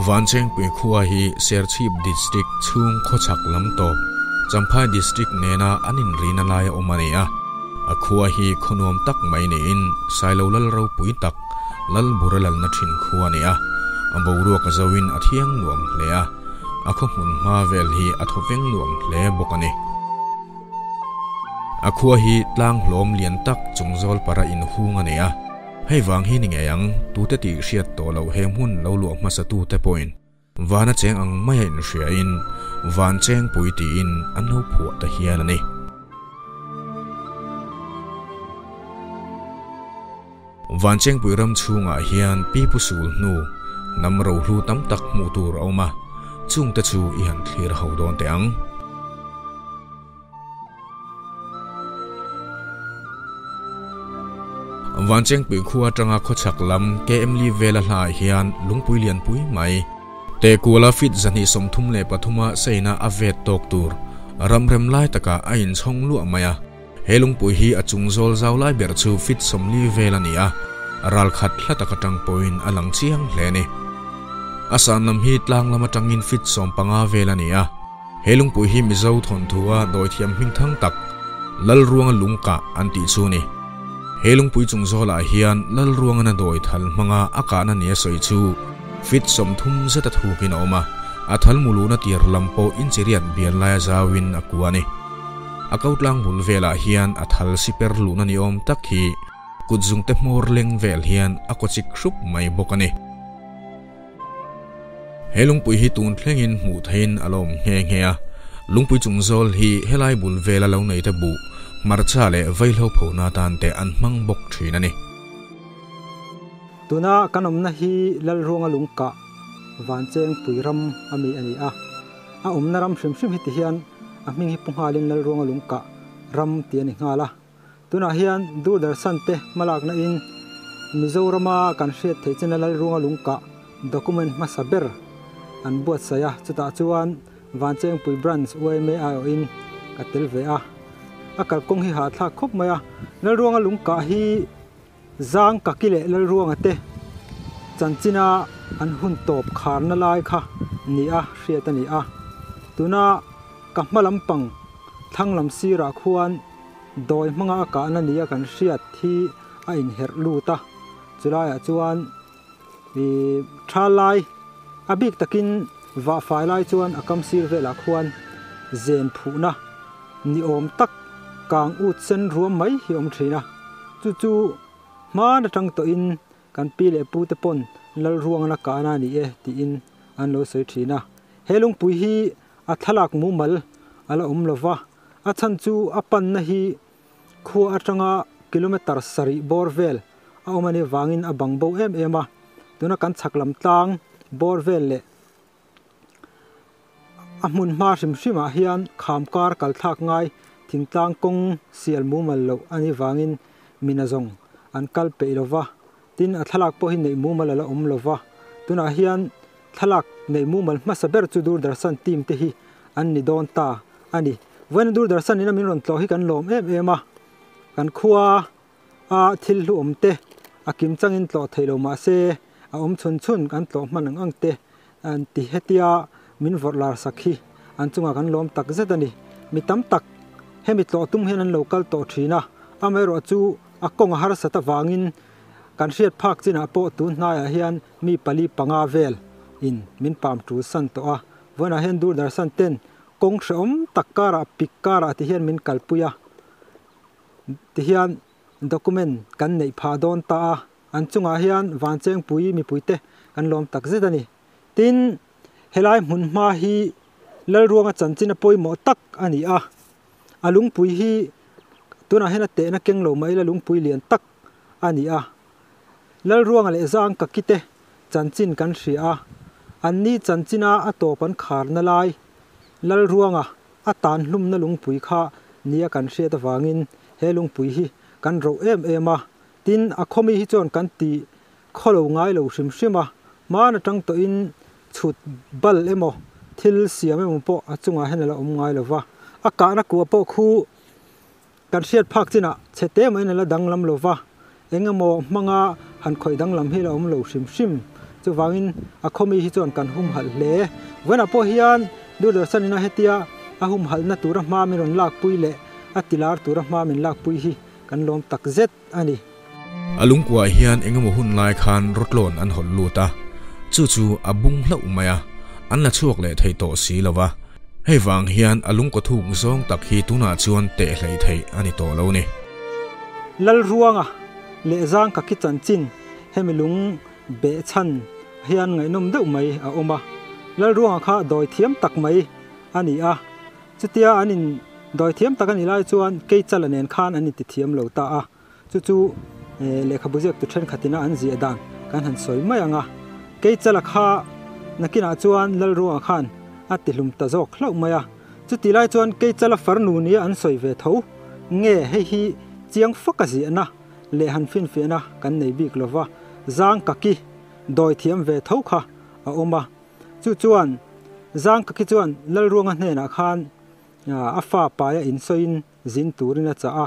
Vanchengpui khua hi Serchhip District chhung khawchhak lam tawp, Champhai District nena an inrina laia awm a ni a. A khua hi khaw nuam tak mai niin Sailo lal ropui tak, Lal bura lalna thin khua a ni a. A boruak a zoin a thiang nuam hle a, a khaw hmun hma vel hi a thawveng nuam hle bawk a ni. A khua hi tlang hlawm lian tak chung zawl para inhung a ni a. Hei vang hi ni ngei ang, tute tih hriat tawh loh he hmun lo luah hmasatute pawhin vana cheng ang maia inhriain van chengpui tiin an lo phuah ta hial a ni. Van chengpui ram chhungah hian pipu sul hnu hnam rohlu tam tak hmuh tur a awm a, chungte chu i han thlir ho dawn teh ang. Vanchengpui khua atanga khawchhak lam KM li vela hlaah hian lungpui lianpui mai Tehkuala feet 233 a seina a vet tawk tur ramrem lai takah a inchhawng luah mai a. He lungpui hi a chung zawl zau lai ber chu feet 40 vel a ni a, ral khat hla tak atang pawhin a lang chiang hle a ni. A san lam hi tlang lam atangin feet 15 vel a ni a. He lungpui hi Mizo thawnthu-a dawithiam hmingthang tak Lalruanga lungkah an tih chu a ni. He lungpui chung zawlah hian Lalruangana dawi thal hmanga a kahna nia sawi chu feet 30 zeta thukin a awm a, a thal muluna tir lam pawh inchiriat bial laia zauin a kua a ni. A ko tlang bul velah hian a thal siper luhna ni awm tak hi kutzungte hmawr leng vel hian a kawchik hrup mai bawk a ni. He lungpui hi tun thlengin hmuh theihin a la awm nghe nghe a, lungpui chung zawl hi helai bul vela lo neite buh, hmarcha leh vaihlo phona atan te an hmang bawk thin a ni. Tuna kan awmna hi Lalruanga lungkah Vanchengpui ram a mi a ni a, a awmna ram hrim hrim hi ti hian a hming hi pu nghalin Lalruanga lungkah ram tih a ni nghal a. Tunah hian Doordarshan te hmalakna in Mizorama kan hriat theih china Lalruanga lungkah document hmasa ber an buatsaih a, chutah chuan Vanchengpui Branch yma aiawhin ka tel ve a. A kalkawng hi hahthlak khawp mai a, Lalruanga lungkah hi Zang Kaki leh Lalruanga te chanchina an hun tawp kharna lai kha ni a hriat a ni a. Tuna ka hma lampang thlang lam sirah khuan dawi hmanga a kahna nia kan hriat hi a inherh lut a, chulaiah chuan ih tha lai a bik takin vah fai lai chuan a kam sir velah khuan zen phuhna ni awm tak kang ut sen ruam mai hi a awm thin a, chu chu hman atang tawhin kan pi leh pu te pawn Lalruangana kahna a ni e tiin an lo sawi thin a, he lungpui hi a thlalak mumal a la awm lova, a chhan chu a panna hi khua atanga kilometre sarih bawr vel a awm a nih vangin a bang bo em em a, tuna kan chhak lam tlang bawr vel leh a hmun hma hrim hrim ah hian kham kar kal thlak ngai thingtlang kawng sial mumal loh a nih vangin mina zawng an kal peih lova, tin a thlalak pawh hi neih mumal a la awm lova, tunah hian thlalak neih mumal hmasa ber chu Doordarshan team te hi an ni dawn ta a ni. Vawiin Doordarshan ina min rawn tlawh hi kan lawm em em a, kan khua a thil hlu awm te a kim changin tlawh theih lo mah se a awm chhun chhun kan tlawh hman ang ang te an ti hetia min vawrh lar sak hi an chungah kan lawm tak zet a ni. Mi tam tak hemi tlawh tum hian an lo kal tawh thin a, amaherawh chu a kawng a harsat avangin kan hriat phak chinah pawh tun hnaiah hian mi pali panga vel in min pam tul san tawh a, vawiinah hian Doordarshan ten kawng hrehawm tak karah pik karah ti hian min kalpui a, ti hian document kan neih phah dawn ta a, an chungah hian Vanchengpui mipuite kan lawm tak zet a ni. Tin, helai hmun hma hi Lalruanga chanchin a pawimawh tak a ni a, a lungpui hi tunah hian a tehna keng lo mai la lungpui lian tak a ni a. Lalruanga leh Zang Kakite chanchin kan hria a, anni chanchina a tawp an kharna lai Lalruanga a tan hlumna lungpui kha nia kan hriat avangin he lungpui hi kan roh em em a, tin a khawmi hi chuan kan ti khawlo ngai lo hrim hrim a, hman atang tawhin chhut bal emaw thil siam emaw pawh a chungah hian a la awm ngai lo va, a kahna kua pawh khu Kan hriat phak chinah chhe te maiin a la danglam lo va, eng emaw hmanga han khawih danglam hi a la awm lo hrim hrim. Chuvangin a khawmi hi chuan kan humhalh hle. Vawiinah pawh hian Doordarshan ina hetia a humhalhna tura hma min rawn lakpui leh a tilar tura hma min lakpui hi kan lawm tak zet a ni. A lungkuah hian engemaw hun lai khan rawtlawn an hawlh lut a, chu chu a bung hlauh mai a, an la chhuak leh thei tawh si lo va. Hei vang hian a lungkaw thuk zawng tak hi tunah chuan teh hleih theih a ni tawh lo ni. Lalruanga leh Zangka khi chanchin hemi lung behchhan hian ngaihnawm deuh mai a awm a. Lalruanga kha dawi thiam tak mai a ni a, chutia an in dawi thiam tak a nih lai chuan Keichala nen khan an inti thiam lo ta a. Chu chu lehkhabu ziaktu thenkhatina an ziah dan kan han sawi mai ang a. Keichala kha nakinah chuan Lalruanga khan a tihlum ta zawk hlauh mai a. Chutih lai chuan Keichala farnu nia an sawi ve tho nge hei hi chiang faka ziahna leh han finfiahna kan nei bik lova, Zang Kaki dawi thiam ve tho kha a awm a. Chu chuan Zang Kaki chuan Lalruanga hnenah khan a fa paia insawiin zin turin a chah a.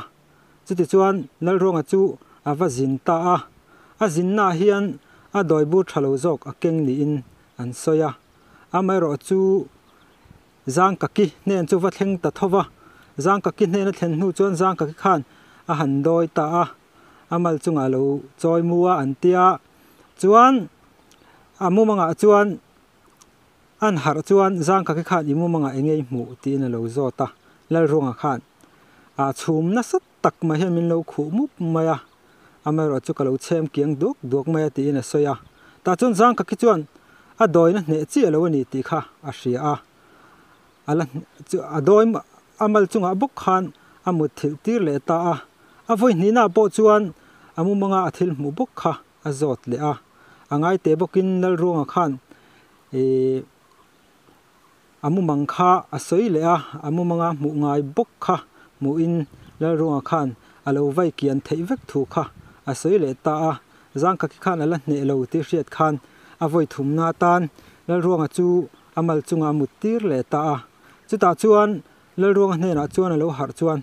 Chutichuan Lalruanga chu a va zin ta a, a zinnaah hian a dawibur tha lo zawk a keng niin an sawi a. Amaherawh chu Zangkaki hnen chu va thleng ta tho va, Zangkaki hnen a thlen hnu chuan Zangkaki khan a han dawi ta a, a mal chungah a lo chawi mu a an tia. Chuan a mumangah chuan an harh chuan Zangkaki khan i mumangah eng nge i hmuh tiin a lo zawt a, Lalruanga khan a chhum nasa tak mai hian min lo khuh mup mai a, amaherawh chu ka lo chhem kiang duak duak mai a tiin a sawi a. Tah chuan Zangkaki chuan a dawina hneh chiah lo a ni tih kha a hria a, a la chu a dawi a mal chungah bawk khan a mut thilh tir leh ta a. A vawi hnihnaah pawh chuan a mumanga a thil hmuh bawk kha a zawt leh a. A ngai teh bawkin Lalruanga khan ih A mumang kha a sawi leh a, a mumanga hmuh ngai bawk kha hmuhin Lalruanga khan a lo vai kian theih vek thu kha a sawi leh ta a. Zangkaki khan a la hneh lo tih hriat khan a vawi thumna atan Lalruanga chu a mal chungah a mut tir leh ta a. Chutah chuan Lalruanga hnenah chuan a lo harh chuan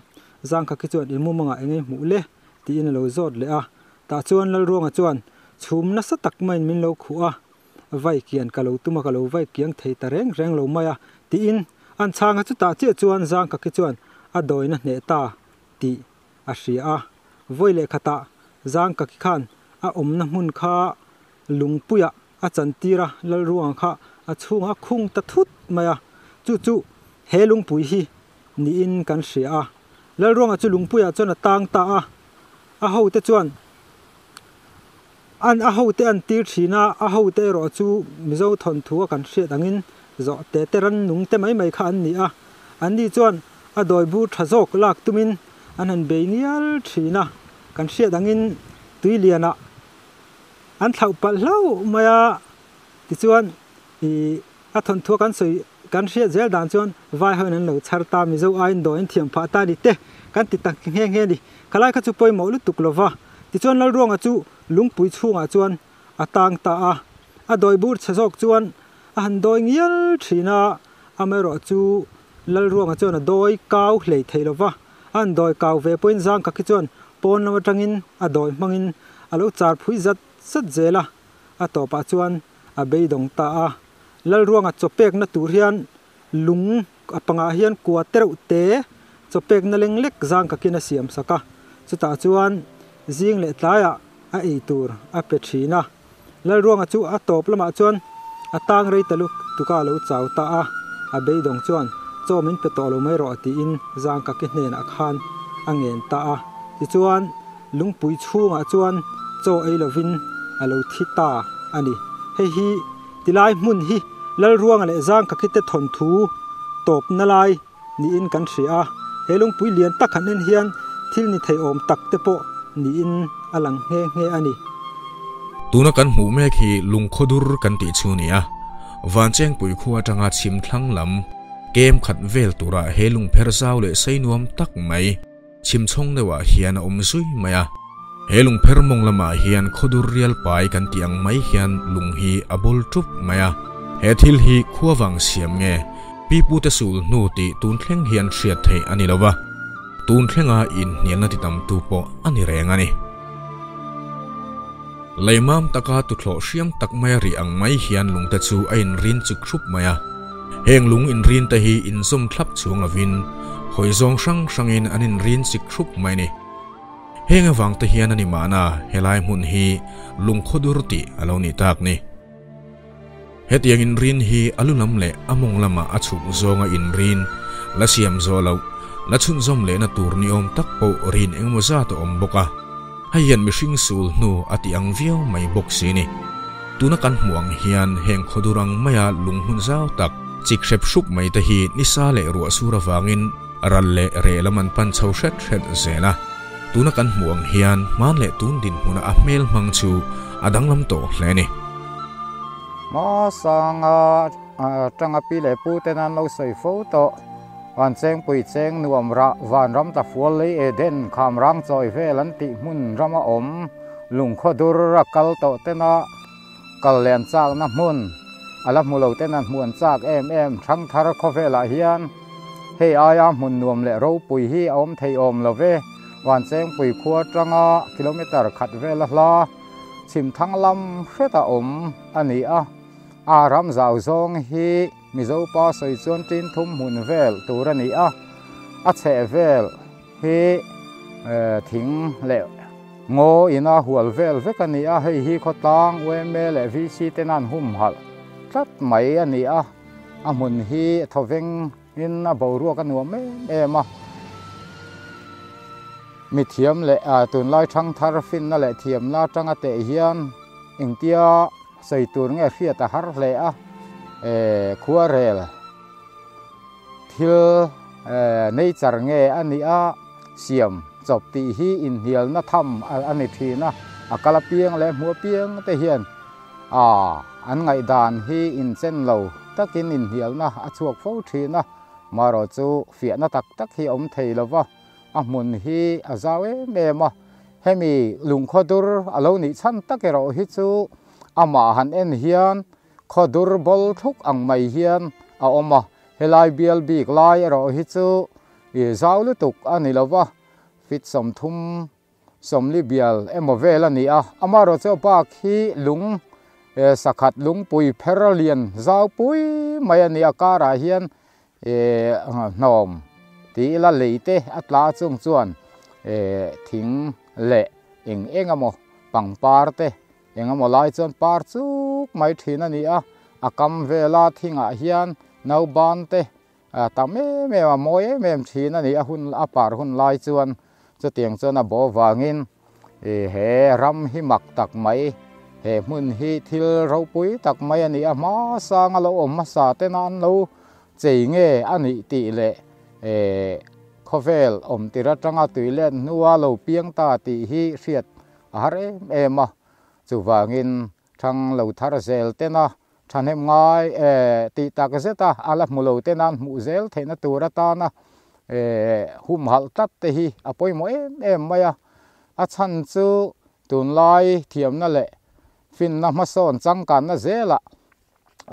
Zangkaki chuan i mumangah eng nge hmuh le? tiin a lo zawt leh a. Tah chuan Lalruanga chuan chhum nasa tak maiin min lo khuh a, vai kian ka lo tum a, ka lo vai kiang thei ta reng reng lo mai a, tiin an chhang a, chutah chiah chuan Zangkaki chuan a dawina hneh ta tih a hria a, vawi leh khatah Zangkaki khan a awmna hmun kha lungpuiah a chantir a, Lalruanga kha a chhungah a khung ta thut mai a, chu chu he lungpui hi niin kan hria a, Lalruanga chu lungpuiah chuan a tang ta a, a hote chuan. An a hote an tir thin a, a hote erawh chu Mizo thawnthu a kan hriat angin zawh te te rannung te mai mai kha an ni a. Anni chuan a dawi bur tha zawk lak tumin an han bei ngial thin a, kan hriat angin tui lianah an thlauh palh hlauh mai a. Tichuan ih a thawnthu a kan sawi kan hriat zel dan chuan vai hoin an lo chhar ta, Mizo aiin dawi an thiam phah ta ni te kan ti tak nghe nghe a ni. Khalai kha chu pawimawh lutuk lo va. Tichuan Lalruanga chu lungpui chhungah chuan a tang ta a, a dawi bur chhe zawk chuan a han dawi ngial thin a, amaherawh chu Lalruanga chuan a dawi kau hlei thei lo va, a han dawi kau ve pawhin Zangkaki chuan pawn lam atangin a dawi hmangin a lo char phui zat zat zel a, a tawpah chuan a beidawng ta a. Lalruanga chawpekna tur hian lung a pangah hian kua tereuh te chawpekna leng lek zang kakin a siam sak a, chutah chuan zing leh tlaiah a ei tur a pe thin a. Lalruanga chu a tawp lamah chuan a tang rei ta luk tuka a lo chau ta a, a beidawng chuan chaw min pe tawh lo mai rawh tiin zang kaki hnenah khan a ngen ta a. Tichuan lungpui chhungah chuan chaw ei lovin a lo thi ta a ni. Hei hi. Tilai hmun hi Lalruanga leh Zangkakite thawnthu tawpna lai niin kan hria a, he lungpui lian tak han en hian thil ni thei awm tak te pawh niin a lang nghe nghe a ni. Tuna kan hmuh mek hi lungkhawdur kan tih chu a ni a, Vanchengpui khua atanga chhim thlang lam kem khat vel turah he lungpher zau leh sei nuam tak mai, Chhimchhawng deuhah hian a awm zui mai a, he lungpher mawng lamah hian khawdur rial pai kan tih ang mai hian lung hi a bawl tup mai a, he thil hi khua vang siam nge pipute sul hnu tih tun thleng hian hriat theih a ni lo va, tun thlenga inhnialna ti tamtu pawh a ni reng a ni. Leimam taka tuthlawh hriam tak maia ri ang mai hian lungte chu a inrin chik hrup mai a. Heng lung inrin te hi inzawm thlap chuang lovin hawi zawng hrang hrangin an inrin chik hrup mai a ni. Heng avang te hian a ni mahna helai hmun hi lungkhawdur tih a lo nih tak ni. Hetiang inrin hi a lu lam leh a mawng lamah a chhuk zawnga inrin la siam zawh loh, la chhunzawm lehna tur ni awm tak pawh rin engemaw zat a awm bawk a. Hei hian mihring sul hnu a ti ang viau mai bawk si ni. Tuna kan hmuh ang hian heng khawdur ang maia lung hmun zau tak, chik hrep hrup mai te hi nisa leh ruah sur avangin ral leh reh lam an pan chho hret hret zel a. Tuna kan hmuh ang hian hman leh tun dinhmuna a hmel hmang chu a danglam tawh hle a ni. Hmasanga tanga pi leh pu ten an lo sawi fo tawh. Van chengpui cheng nuam rah vanram ta fual lei Eden kham rang chawi vel an tih hmun rama awm lungkhaw dur a kal tawh tena kal leh an chakna hmun a la hmu lo ten an hmuh an chak em em thangthar khawvelah hian hei aia hmun nuam leh ropui hi a awm thei awm lo ve. Van chengpui khua tanga kilometer khat vel a hla. Chhimthang lam hret a awm a ni a, a ram zau zawng hi Mizo pa sawi chuan tin thum hmun vel tur a ni a, a chheh vel hi thing leh ngaw ina hual vel vek a ni a, hei hi khawtlang UMA leh VC ten an humhalh tlat mai a ni a, a hmun hi thawveng in a boruak a nuam em em a, mithiam leh tunlai thangthar finna leh thiamna atanga teh hian engtia sawi tur nge hriat a har hle a, khuarel thil nature nge a nih a siam chawp tih hi inhnialna tham a ni thin a, a kal apiang leh hmu apiang te hian A, an ngaihdan hi inchen lo takin inhnialna a chhuak fo thin a, marawh chu fiahna tak tak hi a awm thei lo va, a hmun hi a zau em em a, hemi lungkhaw dur a lo nih chhan tak erawh hi chu amah han en hian khaw dur bawl thluk ang mai hian a awm a, helai bial bik lai erawh hi chu zau lutuk a ni lo va, feet 30 Sawmli bial emaw vel a ni a, amaherawhchu bak hi lung sakhat lungpui pher lian zau pui mai a ni a, karah hian hnawm tih ila lei te a tla chung chuan thing leh eng eng emaw pangpar te eng emaw lai chuan par chuk mai thin a ni a, a kam vela thingah hian nauban te A tam em em a, mawi em em thin a ni. A hun a par hun lai chuan chutiang chuan a bo vangin he ram hi mak tak mai, he hmun hi thil ropui tak mai a ni. A hmasang a lo awm hmasa tena an lo chei nge a nih tih leh khawvel awm tir atanga tui let hnua lo piang ta tih hi hriat a har em em a. Chuvangin Thang lo thar zel tena thahnem ngai e tih tak zet a, a la hmu lo te nan hmuh zel theihna tur atana e humhalh tlat te hi a pawimawh em em mai a. A chhan chu tunlai thiamna leh finna hmasawn changkanna zelah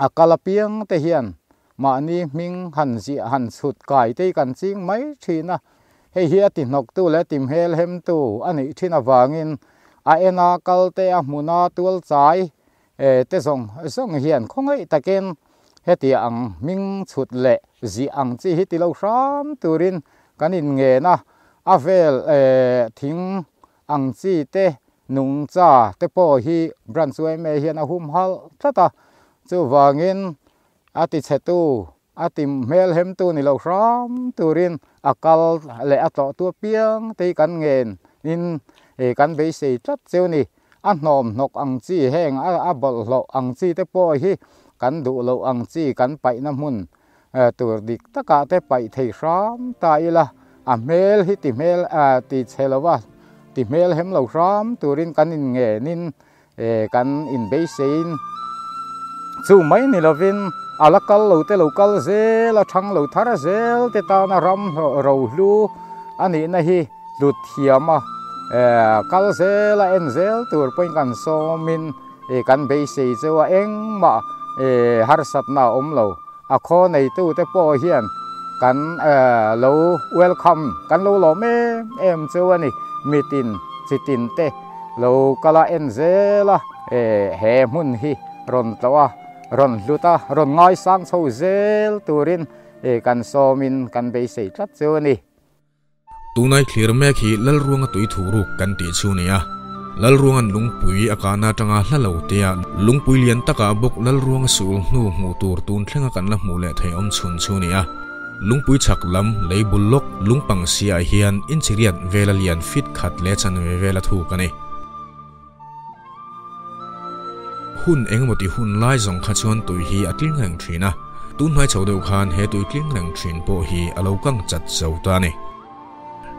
a kal apiang te hian mahni hming han ziah han chhut kai te hi kan ching mai thin a. Hei hi a ti hnawktu leh ti hmelhemtu a nih thin avangin a ena kal te a hmuna tual chai te zawng zawng hian khawngaih takin hetiang ang hming chhut leh zih ang chi hi ti lo hram turin kan inngen a, a vel thing ang chi te nungcha te pawh hi branch yma hian a humhalh tlat a, chuvangin a tichhetu A ti hmelhemtu ni lo hram turin a kal leh a tlawhtu apiang te hi kan ngen in kan beisei tlat cheu ni. A hnawm hnawk ang chi heng a bawlhhlawh ang chi te pawh hi kan duh loh ang chi kan paihna hmun tur dik takah te paih thei hram ta ila a hmel hi ti hmel ti chhe lova ti hmelhem lo hram turin kan in ngen in Kan inbeiseiin chu mai ni lovin a la kal lo te lo kal zel a, thang lo thar zel te tana ram rohlu a nihna hi hlut thiam a, kal zel a en zel tur pawhin kan sawmin kan beisei cheu a, engmah harsatna a awm lo. A khaw neitute pawh hian kan lo welcome, kan lo lawm em em cheu a ni, mitin chitin te. Lo kal a en zel a, he hmun hi rawn tlawh a, rawn hlut a, rawn ngaisang chho zel turin kan sawmin kan beisei tlat chu a ni. Tunai thlir mek hi Lalruanga tui thu ruk kan tih chu a ni a. Lalruanga'n lungpui a kahna atanga hla lo tea lungpui lian takah bawk Lalruanga sul hnu hmuh tur tun thlenga kan la hmuh leh theih awm chhun chu a ni a. Lungpui chhak lam lei bul lawk lungpang siah hian inchiriat vela lian fit khat leh chanve vela thuk a ni. Hun engemaw ti hun lai zawng kha chuan tui hi a tling reng thin a, tun hnai chho deuh khan he tui tling reng thin pawh hi a lo kang chat zo ta a ni.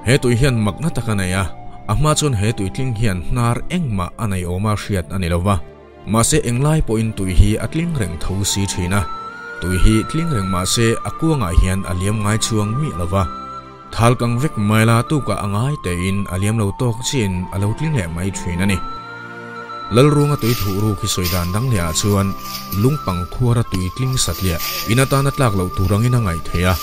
He tui hian makna tak a nei a, a hma chuan he tui tling hian hnar engmah a nei awma hriat a ni lo va, mahse englai pawhin tui hi a tling reng tho si thin a, tui hi tling reng mahse a kuangah hian a liam ngai chuang miah lo va. Thal kang vek mai la tukah a ngai tein a liam lo tawk chiin a lo tling leh mai thin a ni. Lalruanga tui thuh ruk hi sawi dan dang leh ah chuan lungpang khuara tui tling satliah in atana tlak loh tur angin a ngaih theih a.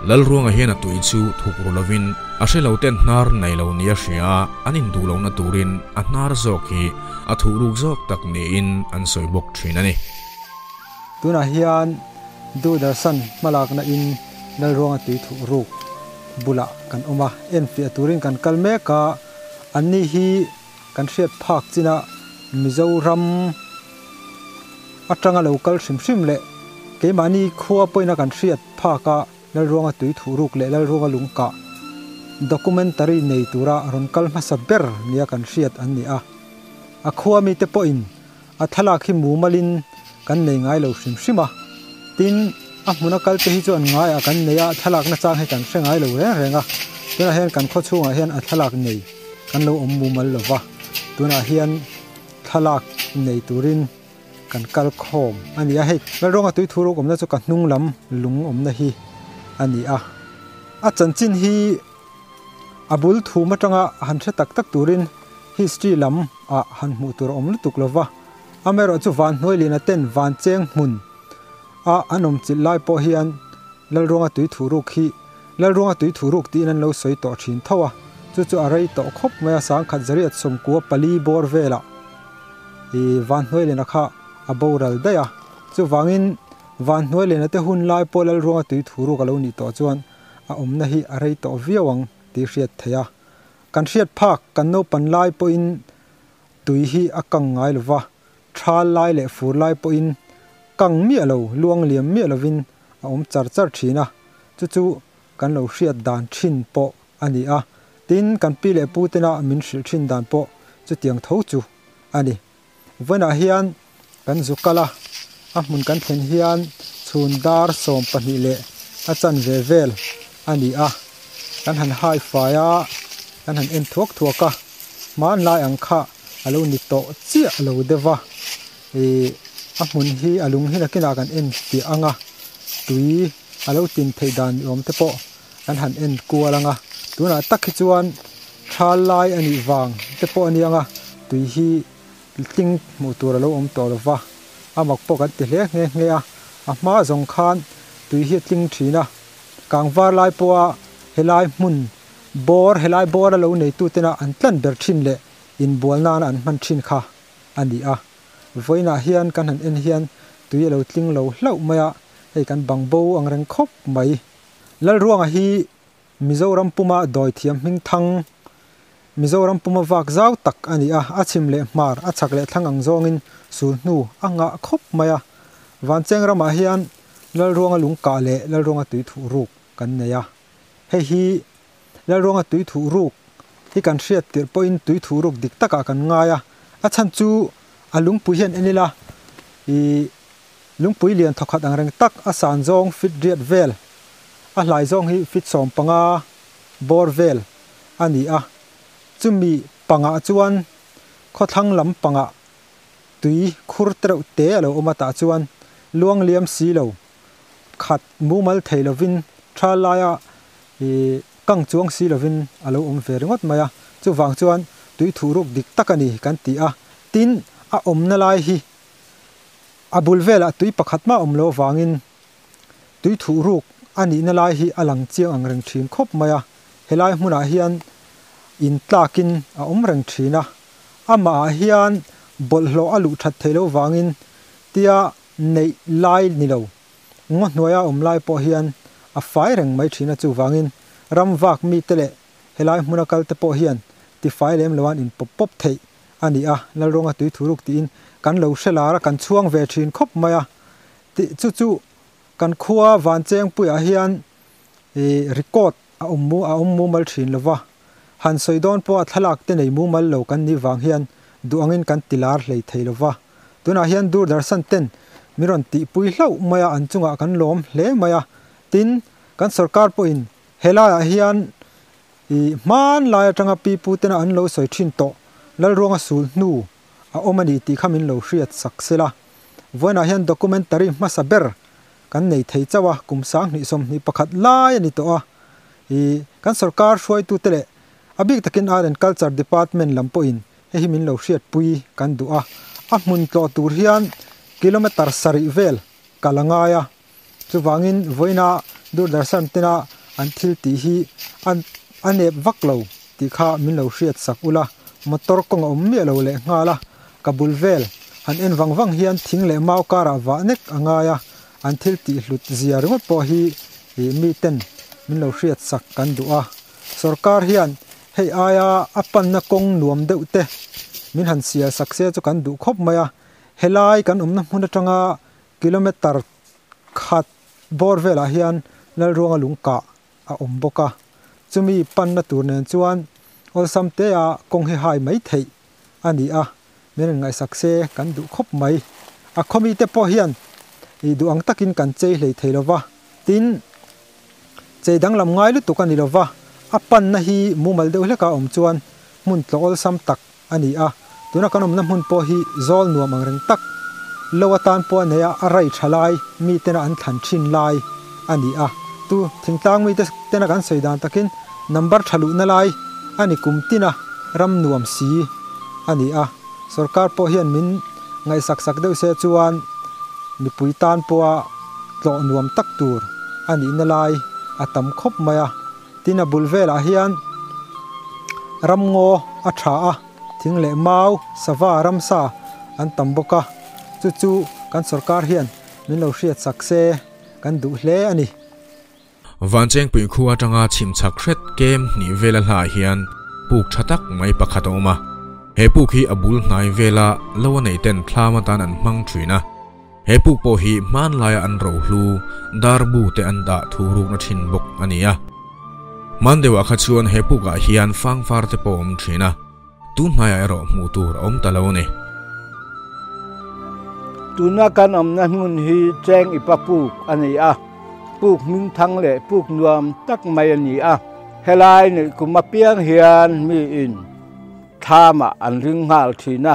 Lalruanga hian a tui chu thuk ru lovin a hre lo ten hnar nei lo nia hria a, an induh lohna turin a hnar zawk hi a thuh ruk zawk tak niin an sawi bawk thin a ni. Tunah hian Doordarshan hmalakna in Lalruanga tui thuh ruk bulah kan awm a, enfiah turin kan kal mek a, anni hi kan hriat phak chin a Mizoram atanga lo kal hrim hrim leh keimahni khua pawhin a kan hriat phak a Lalruanga tui thuh ruk leh Lalruanga lungkah documentary nei tura rawn kal hmasa ber nia kan hriat an ni a, a khua mite pawhin A thlalak hi mumalin kan nei ngai lo hrim hrim a, tin, a hmuna kalte hi chuan ngaiah kan nei a, thlalak nachang hi kan hre ngai lo reng reng a, tunah hian kan khaw chhungah hian a thlalak nei kan lo awm mumal lo va, tunah hian thlalak nei turin kan kal khawm a ni a, hei Lalrawnga tui thu ruk awmna chu ka hnung lam lung awmna hi a ni a, a chanchin hi a bul thum atanga han hre tak tak turin history lam ah han hmuh tur a awm lutuk lo va, amaherawh chu van hnuai lian aten van cheng hmun a an awm chilh lai pawh hian Lalruanga tui thu ruk hi Lalruanga tui thu ruk tiin an lo sawi tawh thin tho a, chu chu a rei tawh khawp mai a, sangkhat zariat sawmkua pali bawr velah i van hnuai lian a kha a boral daih a, chuvangin van hnuai lian ate hun lai pawh Lalruanga tui thu ruk a lo nih tawh chuan a awmna hi a rei tawh viau ang tih hriat theih a. Kan hriat phak kan naupan lai pawhin tui hi a kang ngai lo va, thal lai leh fur lai pawhin kang miah lo, luang liam miah lovin a awm char char thin a, chu chu kan lo hriat dan thin pawh a ni a, tin kan pi leh pu tena min hrilh thin dan pawh chutiang tho chu a ni. Vawiinah hian kan zu kal a, a hmun kan thlen hian chhun dar 12 leh a chanve vel a ni a, kan han hai fai a, kan han en thuak thuak a, hmanlai ang kha a lo ni tawh chiah lo deuh va, ih a hmun hi a lung hi nakinah kan en fiah ang a, tui a lo tin theih dan ni awm te pawh kan han en kual ang a, tunah tak hi chuan thal lai a nih vang te pawh a niang a, tui hi tling hmuh tur a lo awm tawh lo va, a mak pawh kan ti hle nghe nghe a, a hma zawng khan tui hi a tling thin a, kangvar lai pawha helai hmun bawr helai bawr a lo neitu tena an tlan ber thin leh inbual nana an hman thin kha a ni a, vawiinah hian kan han en hian tui a lo tling lo hlauh mai a, hei kan bang bo ang reng khawp mai. Lalruanga hi Mizoram puma dawithiam hming thang, Mizoram puma vak zau tak a ni a, a chhim leh hmar, a chhak leh thlang ang zawngin sul hnu a ngah khawp mai a. Vancheng ramah hian Lalruanga lungkah leh Lalruanga tui thuh ruk kan nei a. Hei hi Lalruanga tui thuh ruk hi kan hriat tirh pawhin tui thuh ruk dik takah kan ngai a, a chhan chu a lungpui hian en ila ih Lungpui lian thawkhat ang reng tak a san zawng fit riat vel, a hlai zawng hi fit 15 bawr vel a ni a. Chumi pangah chuan khawthlang lam pangah tui khur tereuh te a lo awm a tah chuan luang liam si lo khat mumal thei lovin tha laia ih kang chuang si lovin a lo awm ve ringawt mai a. Chuvang chuan tui thuh ruk dik tak a ni kan ti a. Tin, a awmna lai hi A bul velah tui pakhat mah awm lo avangin tui thuh ruk a nihna lai hi a lang chiang ang reng thin khawp mai a, helai hmunah hian in tlakin a awm reng thin a, Amah ah hian bawlhhlawh a luh that theih loh vangin tia neih lai ni lo ngaw hnuaia awm lai pawh hian a fai reng mai thin a chuvangin ram vak mite leh helai hmuna kal te pawh hian tifai lem lo an in pawp pawp theih a ni a, Lalrawnga tui thuruk tiin kan lo hre lar a kan chhuang ve thin khawp mai a tih chu chu kan khua Vanchengpuiah hian ih record a awm mu a awm mumal thin lo va, han sawi dawn pawha thlalak te nei mumal lo kan nih vang hian duh angin kan ti lar hlei thei lo va, tunah hian Doordarshan ten min rawn tihpui hlauh mai a an chungah kan lawm hle mai a, tin kan sorkar pawhin helaiah hian ih hmanlai atanga pi pu tena an lo sawi thin tawh Lalruanga sul hnu a awm a ni tih kha min lo hriat sak sela. Vawiinah hian documentary hmasa ber kan nei thei chauh a, kum 2021 lai a ni tawh a. Ih, kan sorkar hruaitute leh a bik takin Art and Culture Department lam pawhin hei hi min lo hriatpui kan duh a. A hmun tlawh tur hian kilometre sarih vel kal a ngai a. Chuvangin vawiina Doordarshan tena an thil tih hi a a nep vak lo tih kha min lo hriat sak ula, motor kawng a awm miah lo leh nghal a, ka bul vel han en vang vang hian thing leh mau karah vah nek a ngai a, an thil tih hlut zia ringawt pawh hi ih mi ten min lo hriat sak kan duh a. Sorkar hian hei aia a panna kawng nuam deuh te min han sial sak se chu kan duh khawp mai a, helai kan awmna hmun atanga Kilometre khat bawr velah hian Lalruanga lung kah a awm bawk a, chumi panna tur nen chuan awlsam tea kawng hi hai mai theih a ni a, min rawn ngaihsak se kan duh khawp mai. A khawmi te pawh hian ih duh ang takin kan chei hlei thei lo va, tin chei danglam ngai lutuk a ni lo va, a panna hi mumal deuh hleka awm chuan hmun tlawh awlsam tak a ni a, tuna kan awmna hmun pawh hi zawl nuam ang reng tak lo atan pawh a nei a, a rai tha lai mi tena an thlan thin lai a ni a, tu thingtlang mite tena kan sawi dan takin number tha luhna lai a ni kum tina ram nuam si a ni a, sorkar pawh hian min ngaihsak sak deuh se chuan mipui tan pawha tlawh nuam tak tur a nihna lai a tam khawp mai a. Tin a bul velah hian ramngaw a tha a, thing leh mau, sava, ramsa an tam bawk a, chu chu kan sorkar hian min lo hriat sak se kan duh hle a ni. Vanchengpui khua atanga chhim chhak hret kem hnih vela hlaah hian puk tha tak mai pakhat a awm a, he puk hi a bul hnai vela lo a neih ten thlam atan an hmang thin a. He puk pawh hi hmanlaia an rohlu darbu te an dah thu rukna thin bawk a ni a. Hman deuhah kha chuan he pukah hian fangfar te pawh a awm thin a, tun hnaiah erawh hmuh tur a awm ta lo a ni. Tuna kan awmna hmun hi Cheng Ipa puk a ni a, puk hming thang leh puk nuam tak mai a ni a. Helai neih kum apiang hian miin thlamah an ring nghal thin a,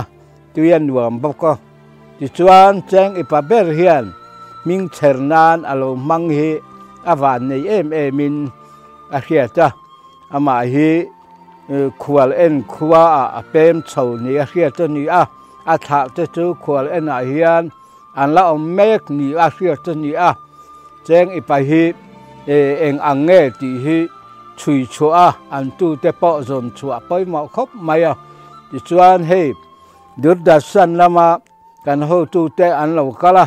tui a nuam bawk a. Tichuan, Cheng Ipa ber hian hming chher nan a lo hmang hi a van nei em emin a hriat a, amah hi khual en khuaah a pem chho ni a hriat a ni a, a thlah te chu khual enah hian an la awm mek ni a hriat a ni a, Cheng Ipa hi eng ang nge tih hi chhui chhuah a, an tute pawh zawn chhuah pawimawh khawp mai a, tichuan hei. Doordarshan lama kan hotute an lo kal a,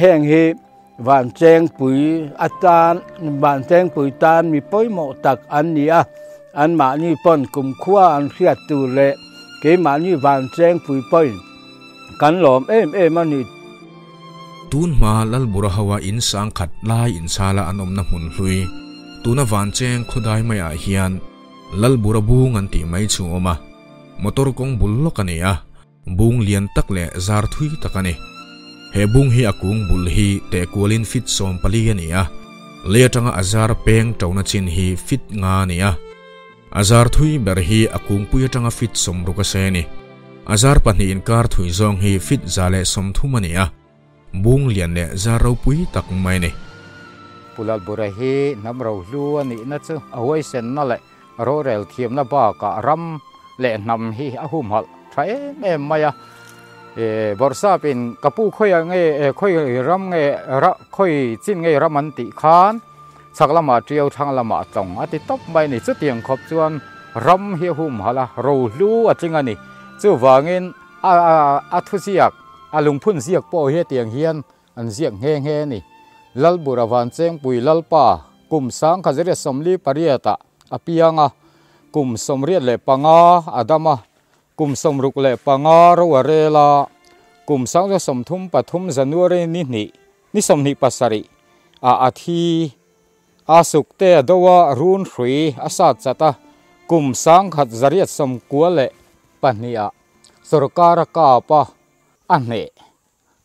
heng hi Vanchengpui atan Vanchengpui tan mi pawimawh tak an ni a, anmahni pawn kumkhua an hriat tur leh keimahni Vanchengpui pawhin kan lawm em em a ni. Tun hma Lalbura hoa in sangkhat lai insala an awmna hmun hlui, tuna Vancheng khawdai maiah hian Lalbura bung an tih mai chu awm a. Motor kawng bul lawk a ni a, bung lian tak leh zar thui tak a ni. He bung hi a kung bul hi teh kualin fit 14 a ni a, lei atanga a zar peng tona chin hi fit nga a ni a. A zar thui ber hi a kungpui atanga fit 60 a se a ni. A zar pahnih inkar thui zawng hi fit 130 a ni a, bung lian leh zar ropui tak mai a ni. Pulalbura hi hnam rohlu a nihna chu a huaisenna leh Rorel thiamna bakah ram leh hnam hi a humhalh tha em em mai a. Bawrhsapin ka pu khawi nge khawi ram nge khawi chin nge ram an tih khan chhak lamah tiau thlang lamah tlawng a ti tawp mai a ni. Chutiang khawp chuan ram hi a humhalh a, rohlu a tling a ni. Chuvangin a a thuziak a lungphun ziak pawh hi hetiang hian an ziak nghe nghe a ni. Lalbura Vanchengpui Lalpa kum 1948 ah a piang a, kum 85 a dam a, kum 65 ro a rel a, kum 1933 January ni hnih ni 27 ah a thi. A sukte a do a, run hrui a sat chat a, kum 1992 ah sorkar a kap a, a hneh.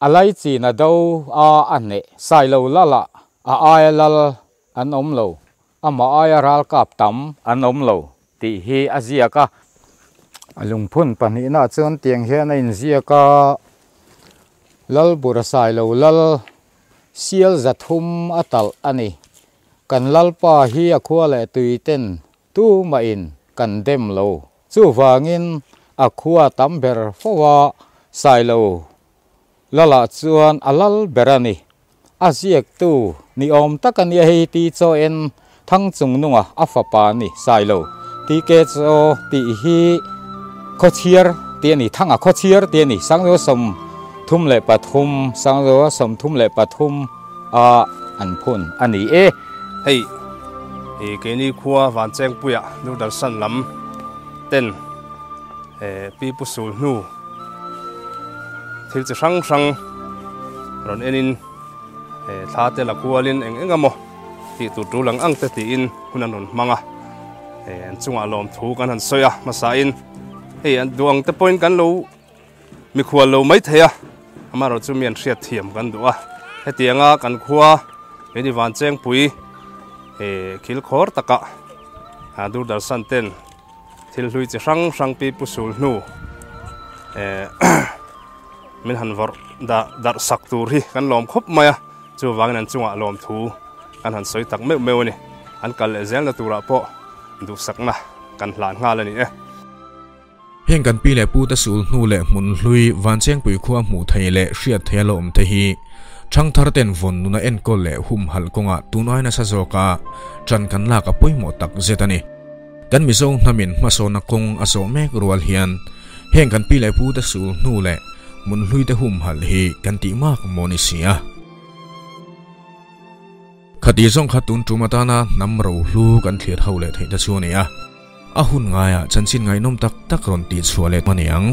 A laichin a do a, a hneh. Sailo lal ah a aia lal an awm lo, amah aia ralkap tam an awm lo tih hi a ziak a. A lungphun pahnihna ah chuan tiang hian a inziak a, Lalbura Sailo lal sial 300 a talh a ni. Kan Lalpa hi a khua leh tui ten tumahin kan dem lo. Chuvangin a khua tam ber fo a, Sailo Lalah chuan a lal ber a ni. A ziaktu ni awm tak a nia hei ti chaw en Thangchungnunga a fapa a ni Sailo TK chaw tih hi Khawchhiar tih a ni Thanga Khawchhiar tih a ni 1933 1933 a an phun a ni e. Hei i keini khua Vanchengpuia Doordarshan lam ten Pi Pu Sul hnu thil chi hrang hrang rawn enin thla te la kualin eng eng emaw tih tur tul ang ang te tiin hun an rawn hmang a, an chungah lawmthu kan han sawi a hmasain hei an duh ang te pawhin kan lo mikhual lo mai thei a, amaherawhchu chu mi an hriat thiam kan duh a, hetianga kan khua Keini Vanchengpui khilkhawr takah Doordarshan ten Thil hlui chi hrang hrang pi pu sul hnu min han vawrh darh sak tur hi kan lawm khawp mai a, chuvangin an chungah lawmthu kan han sawi tak meuh meuh a ni. An kal leh zelna turah pawh duhsakna kan hlan nghal a ni e. Heng kan pi leh pute sul hnu leh hmun hlui Vanchengpui khua hmuh thei leh hriat thei a la awm te hi Thangthar ten vawn nuna enkawl leh humhalh kawngah tunai nasa zawka ṭan kan lak a pawimawh tak zet a ni. Kan Mizo hnamin hmasawnna kawng a zawh mek rual hian heng kan pi leh pute sul hnu leh hmun hluite humhalh hi kan tih mak maw ni si a. Khati zawng kha tun tum atana hnam rohlu kan thlir ho leh theih te chu a ni a. A hun ngaiah chanchin ngaihnawm tak tak rawn tih chhuah leh a ni ang.